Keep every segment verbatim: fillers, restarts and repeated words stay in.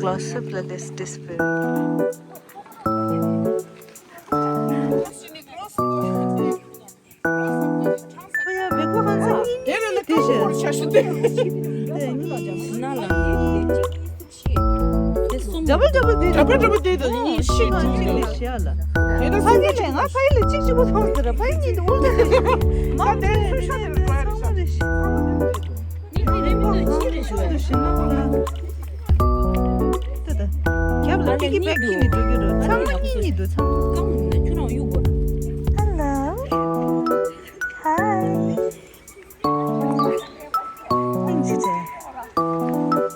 Gossip la this display. ཁོ་ཡ་བེག་པོ་ཧང་སང་གཉིས་གཉིས་དེ་བཞིན། ཁོར་ཆ་ཤུ་དེ། དེ་གཉིས། ན་ལ་ཡེ་དེ་གཅིག་ཤེས། དེ་གསུམ། ཌབ་བལ་ཌབ་བལ་དེ། ཌབ་བལ་ཌབ་བལ་དེ་དང་གཉིས་ཤེས། གཅིག་ལས་བཞི་ལ། དེ་ན་ཕ་གི་ལས་ང་ཕ་གི་ལས་གཅིག་གཅིག་པོ་མཐོང་ཟེར་ར། ཕ་གི་གཉིས་དེ་འུར་ད་དེ་མ་དེ་ཚུར་ཤོར་དེ་ར། ཚང་མ་རེ་ཤི། ཚང་མ་དེ་རེད། ནི་དེ་རེ་མི་འདུག་ཅི་རེ་ཤོར་དེ་ཤི་ན་ང་། ད་ད། རྒྱབ་ལ་ཏི་ཀི་བེག་ཁྱེར་ནས་འགྲོ་རྒྱུ་རེད། ཚང་མ་གཉིས་གཉིས་འདུག་ཚང་མ། ཀམ་ན་ཁྱོད་རང་གཡུག་གོ། Hello. Hi. སྙིང་རྗེ་ཆེ།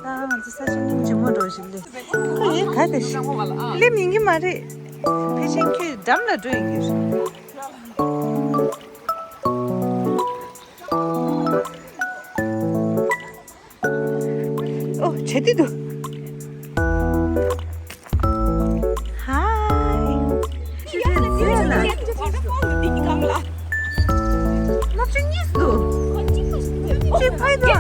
ད་ང་ཚོ་ས་ཆ་སྙིང་རྗེ་མོ་འདྲ་ཞིག་སླེབས། ཁོ་ཡིན་ག་དེ་ཞིག་སླེབས་ཡིན་གྱི་མ་རེད། ཕལ་ཆེར་ཁྱོད་འགྲམ་ལ་འགྲོ་ཡིན་གྱི་རེད། ཨོ། བྱེད་དུས་འདུག Hi. ཡ་ལ་ཡ་ལ། སློབ་ཆུང་གཉིས་སུ་འདུག་ཅི་ཕ་ཡི་འདུག་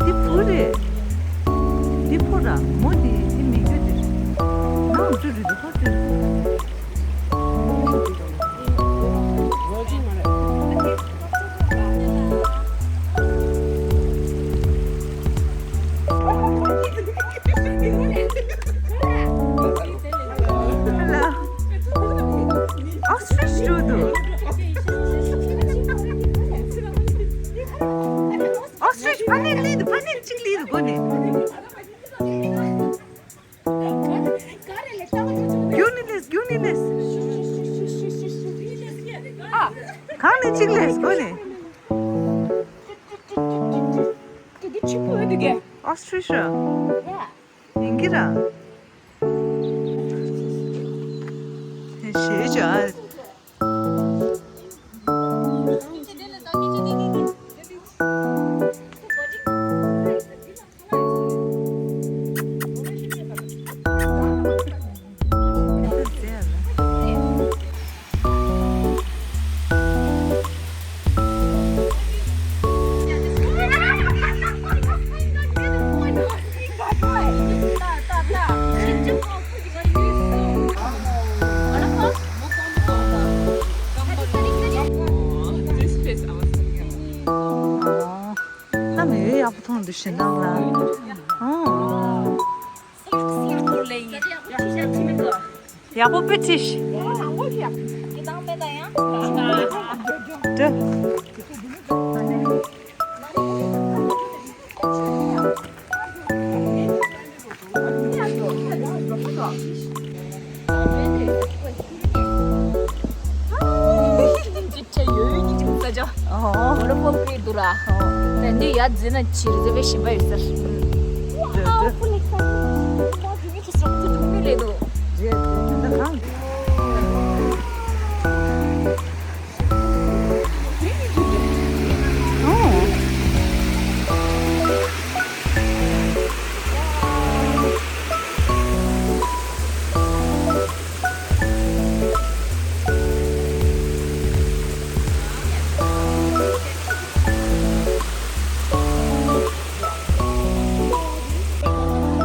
འདི་བུ་རེད། འདི་ཕོ་ར་མོ་འདི་འདི་མི་རྒྱུ་འདི། ནང་བཅུ་རེད་འདུག་ཕོ་འདི། Hello. Ostrich འགྲོ་འདུག Ostrich ཕ་ནས་ལི་འདུག་ཕ་ནས་གཅིག་ལི་འདུག་སྒོ་ནས། རྒྱུགས་ནས་ལས། རྒྱུགས་ནས་ལས། གང་ནས་གཅིག་ལས་སྒོ་ནས། Ostrich ར། ཡིན་གྱི་ར། ཞེས་བྱ། ཨ་མའི་ཡག་པོ་མཐོང་འདུག་ཞེ་འདང་ལ། ཨོ། ཡག་པོ་དཔེ་ཁྲིད། འདྲ། ཅིག་ཆ་ཡོད་ཡོད་ཉིན་ཅིག་ས་ཆ། ཨོ། ང་རང་པོ་པའི་འདུག་ར། ཨོ། ད་འདི་ཡ་འཛིན་ན་ཕྱིར་འཛིན་པའི་ཞིམ་པ་ཡོད་ཟེར། ཨོ། པུ་ལེགས་ས་ཆ་ཉིན་གྱི་སོག་ཚོ་འགྲོ་མི་ལས་འདུག་རེད་རེད། ད་གང་།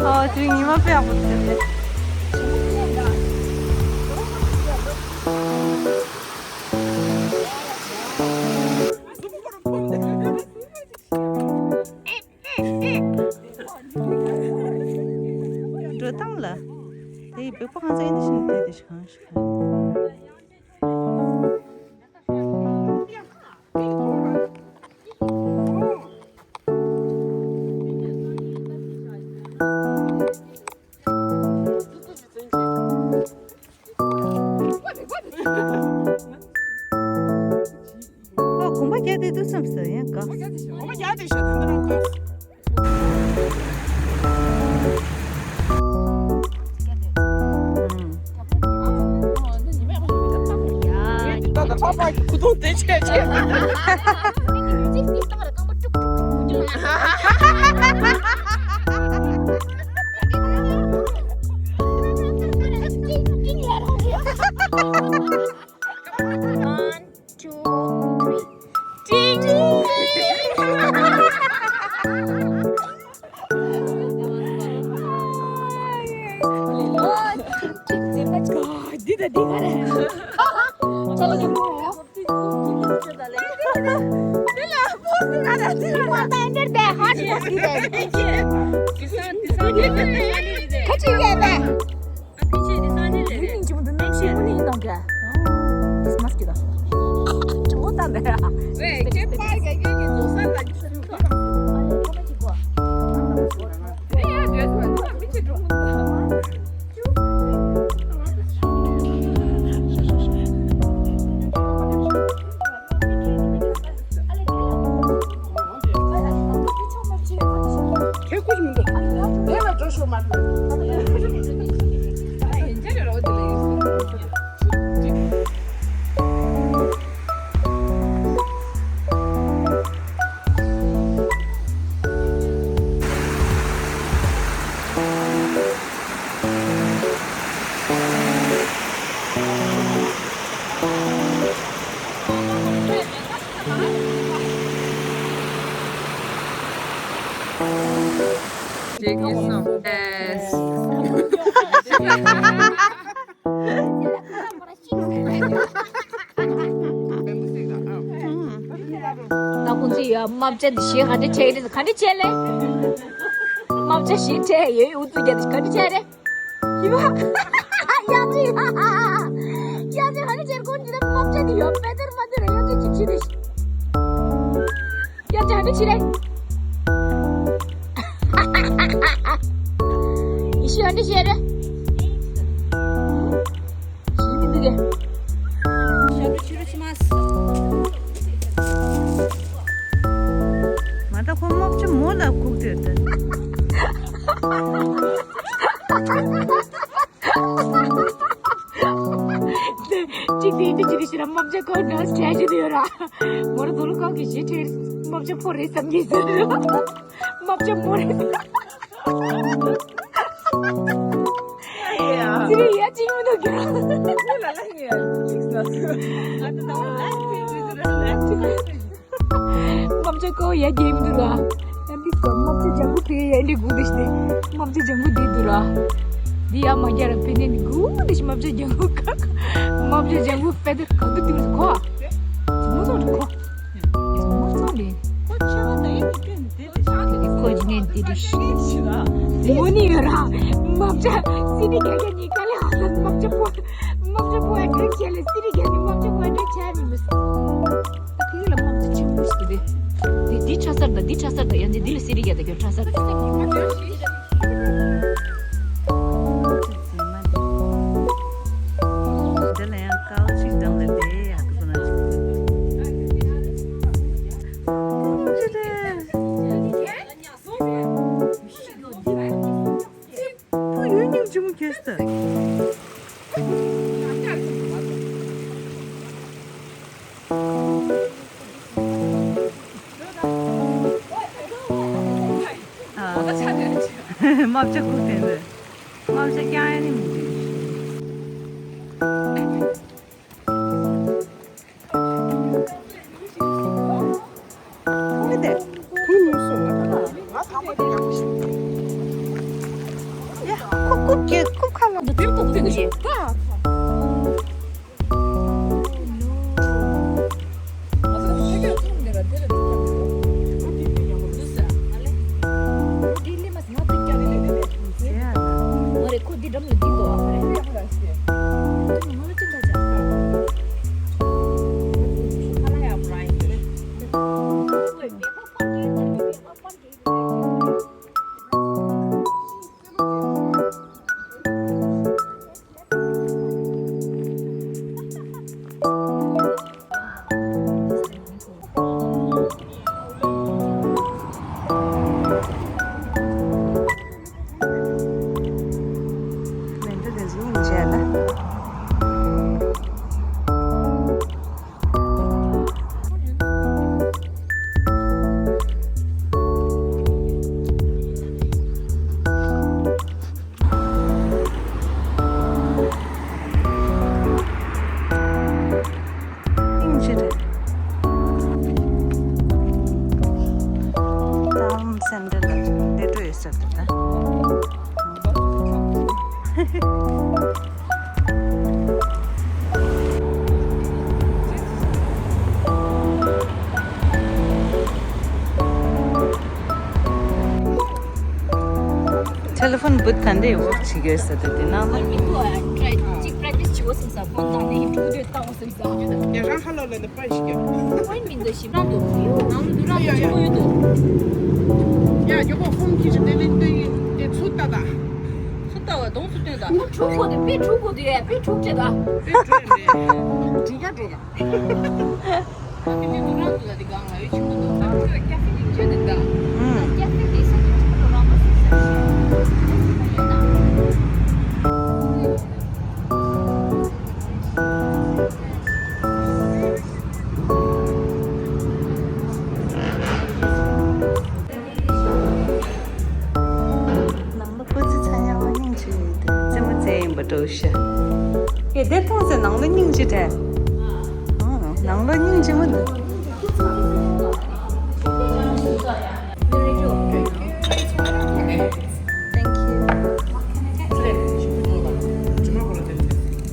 ཨོ། དེ་རིང་ཉི་མ་དཔེ་ཡག་པོ་འདུག་འགྲོ་སྟངས་ལ། དེ་བེག་པོ་ཧང་སང་ཨེ་འདི་བཞིན་དེ་དེ་ཞིག་གང་ཞིག་གང་། ཨོ། གོམ་པ་རྒྱག་དེ་དུས་ཙམ་ཟེར་ཡང་དགའ། གོམ་པ་རྒྱག་དེ་ཤོད་དེ་འདི་རང་དགའ། ད་ད་ཕ་ཕ་གི་ཁུ་ཐུང་དེ་བྱས་བྱས། One, two, three. ཁྱེད་སྐུ་ཞིག་མི་འདུག་དེ་ལ་འགྲོ་ཤོག་མ་འགྲོ། ད་ཁོང་ཚོས་ཡ་རྨ་བྱ་འདི་གཞས་ག་འདྲ་བྱས་རེད། ག་འདྲ་བྱས་ལེ། རྨ་བྱ་གཞས་བྲིས་ཡོད། ཨུ་ཚུགས་རྒྱག་འདི་ག་འདྲ་བྱས་རེད། ཡ་ཅི། ཡ་ཅི་ཧ་ནི་ཅེར་ཀོན་ཇི་ལ་རྨ་བྱ་ནི་ཡོད་པད་དེར་མ་དེར་ཡ་ཅི་ཅི་ཅི་ནི། ཡ་ཅི་ཧ་ནི་ཅི་རེད། ཡི་ཤི་ཧ་ནི་ཅི་རེད། ཞི་མི་འདུག་གས། ཞབས་ཕྱི་རུ་ཕྱི་མ། མ་ད་ཁོ་རྨ་བྱ་མོ་ལ་ཁུག་དེར་ད། གཅིག་དེ་དེ་ཅི་རེད་ཤི་ར། རྨ་བྱ་ཁོ་འདྲ་སྐྱ་ཞིག་ཡོད་ར། མོ་ར་དོ་ལོ་ཁོག་གི་ཞི་ཁྲེར་རྨ་བྱ་ཕོ་རེད་བསམ་གྱི་ཟེར། རྨ་བྱ་མོ་རེད། ཙི་རི་ཡ་ཅིག་མི་འདུག་གི་ར། རྨ་བྱ་ཁོ་ཡ་རྒྱལ་མི་འདུག་ར། ཡང་འདི་སྐོར་རྨ་བྱ་ལྗང་གུ་ཕེ་ཡ་འདི་དགུ་འདི་ཤི་རྨ་བྱ་ལྗང་གུ་འདི་འདུག་ར། འདི་ཡ་མ་རྒྱ་ར་ཕེ་ནས་འདི་དགུ་འདི་ཤི་རྨ་བྱ་ལྗང་གུ་ཁ་ཁ། རྨ་བྱ་ལྗང་གུ་ཕེ་དེ་ག་དུ་དུ་ཁོ། མོ་ཚོ་འདི་ཁོ། མོ་ཚོ་འདི། ཁོ་ཇི་ནས་འདི་འདི་ཤི། མོ་ནི་ཡོད་ར། རྨ་བྱ་སི་ཏི་རྒྱ་རྒྱ་གཉིས་ཀ་ལས་ཧ་ལས་རྨ་བྱ་ཕོ། རྨ་བྱ་ཕོ་ཡ་ཁྲེག་ཆེ་ལས་སི་ཏི་རྒྱ་ནི་རྨ་བྱ་ཕོ་ཡ་ཁྲེག་ཆེ་མི་མི། ད་ཕི་གི་ལ་རྨ་བྱ་ཆེན་པོ་ཞིག་འདུག་དེ། དེ་འདི་ཆ་སར་ད་འདི་ཆ་སར་ད་ཡང་འདི་འདི་ལ་སི་རི་ཡ་ད་གྱོད་ཆ་སར་ད། འདི་ལ་ཡང་ཀའོ་ཅིག་འགྲམ་ལ་བསྡད་ཡ་ཐུག་ན་ཅིག་ཅི་རེད། ཕུ་ཡུན་ཉིན་ཅི་མོ་ཁྱེར་སོང་། རྨ་བྱ་ཁུག་དེ་འདི། རྨ་བྱ་རྐྱང་ཡ་ནི་མི་འདུག་མི་དེ། ཁུག་མི་སོང་ང་ད་ང་ཐང་པ་དེ་ཡག་པོ་ཞིག་ཡ། ཁུག་ཁུག་གི་ཁུག་ཁ་ལ་འདི་ཁུག་ཁུག་གི་ད། ཨིན་ཇི་རེད། ཏའུན་སེན་ཊར་ལ་སླེབས་འགྲོ་ཡོད་ས་རེད་ད། ཕོན་བུད་ག་འདྲས་ཝོག་བྱེད་ཀྱི་ཡོད་ས་དེ་དེ་ནང་ལ། ཨ་ནི་ཏོ་ཨ་ཊི་རའི་ཅིག་པྲེག་ཊི་སི་བྱེད་དགོས་བསམ་ས། ཕོན་དང་ནི་ཕྲུ་གུ་དེ་བཏང་བསམ་ས། རྒྱ་གར་ཧ་ལོ་ལ་ནི་པར་ཞིག་ཡོད། ཕོན་མིན་ད་ཞིབ་རང་དུ་ཡོད། ནང་ལ་དུ་རང་དུ་ཆེན་པོ་ཡོད་དུ། ཡ་མགྱོགས་པོ་ཕོན་ཁྱེར་ཞིག་དེ་ལས་སྟོན་ཡིན་དེ་ཚུར་ལྟ་ད། ཚུར་ལྟ་བ་གདོང་ཚུར་སྟོན་ད། ཕྲུ་གུ་དེ་པི་ཕྲུ་གུ་དེ་པི་ཕྲུ་གུ་ཆེ་ད། པི་ཕྲུ་གུ་དེ་འགྲིག་ག་འགྲིག་ག། ནང་ལོ་སྐུ་ཚེ་ཚ་ཡང་སྙིང་རྗེ་ཡོད་དེ་རྩེད་མོ་རྩེ་ཡིན་པ་འགྲོ་ཤ། ཨེ་དེ་མཐོང་ཚེ་ནང་ལོ་སྙིང་རྗེ་དྲན། ཨང་། ནང་ལོ་སྙིང་རྗེ་མོ་འདུག། Thank you.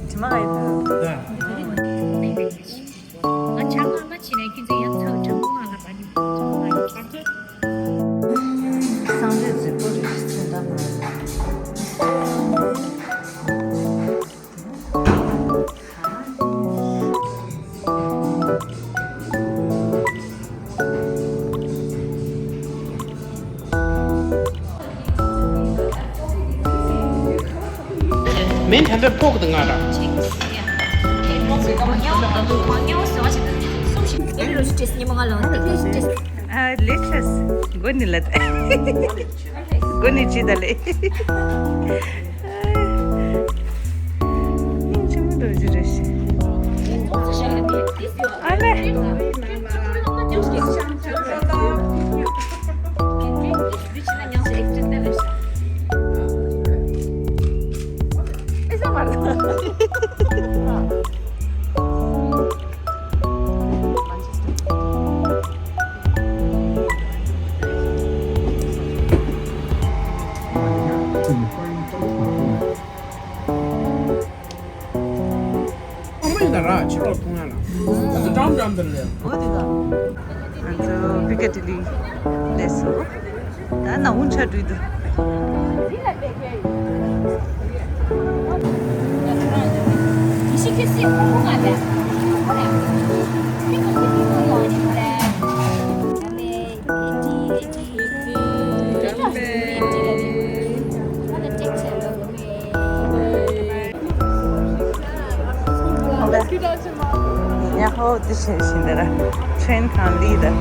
དྲི་མ་ཡོད་ན། ང་ཆ་ང་མ་ཕྱི་ནས་ཁྱོད་ཚོ་ཡང་ཚ་བ་དྲང་པོ་ང་ལ་བ་ནི། སང་ལོའི་རྫི་པོ་རེད་ཚོད་ལྟ་མ། མིན་ད་ལྟ་ཕོག་ཏུ་ང་ར། ཨ་ལེ་ཆེས་གོ་ནི་ལ། གོ་ནི་ཅི་ད་ལེ། སྙིང་རྗེ་མོ་འདུག་ཅི་རེད་ཤི། ཨ་ལེ། ཨ་མ་ཡིན་ད་ར་ཕྱི་ལོགས་ཐུང་ང་ལ། ཨ་ཙི་འགྲམ་འགྲམ་དུ་ལས། འོ་དེ་ད། ང་ཚོ་པི་ཀ་ཏི་ལི་སླེབས་སོང་། ད་ནང་ཧུན་ཆ་འགྲོ་འདུག། ཡ་ཧོ་དེ་བྱས་བཞིན་དེ་ར་ཁྲེན་ཁང་ལི་ད།